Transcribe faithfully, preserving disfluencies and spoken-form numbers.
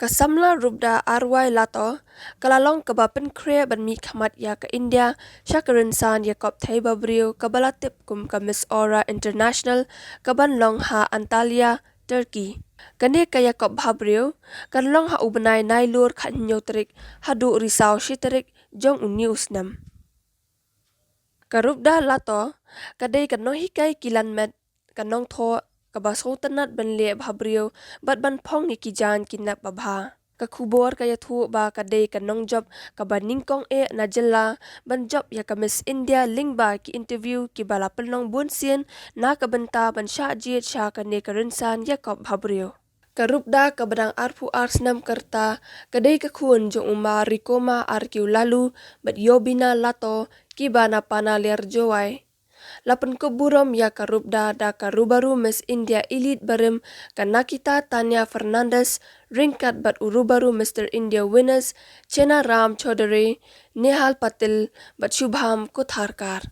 Ka samla Rubda Arwai Lato ka la long kaba pynkhreh ban mihkhmat ïa ka India sha ka rynsan ïakop thei ba briew kaba la tip kum ka Miss Aura International kaban long ha Antalya, Turkey. Kane ka ïakop bhabriew kan long ha u bnai Nailur khathynñiew tarik haduh risaw shi tarik jong une u snem. Ka Rubda Lato ka dei ka nonghikai kilan met, ka nongthoh kaba sngewtynnat ban leh bhabriew bad ban phong ïa ki jaiñ ki nep babha. Ka khubor ka ïathuh ba ka dei ka nongjop kaba nyngkong eh na jylla ban jop ïa ka Miss India lyngba ki interview kiba la pynlong bunsien na ka bynta ban shah jied sha kane ka rynsan ïakop bhabriew. Ka Rubda kaba dang arphew ar snem ka rta ka dei ka khun jong u Marikoma Arkiu Lalu bad Yobina Lato kiba na Panaliar, Jowai. La pynkup burom ïa ka Rubda da ka Rubaru Miss India Elite barim ka Nakita Tanya Fernandez ryngkat bad u Rubaru Mister India Winners Chena Ram Chaudhary, Nehal Patil bad Shubham Kotharkar.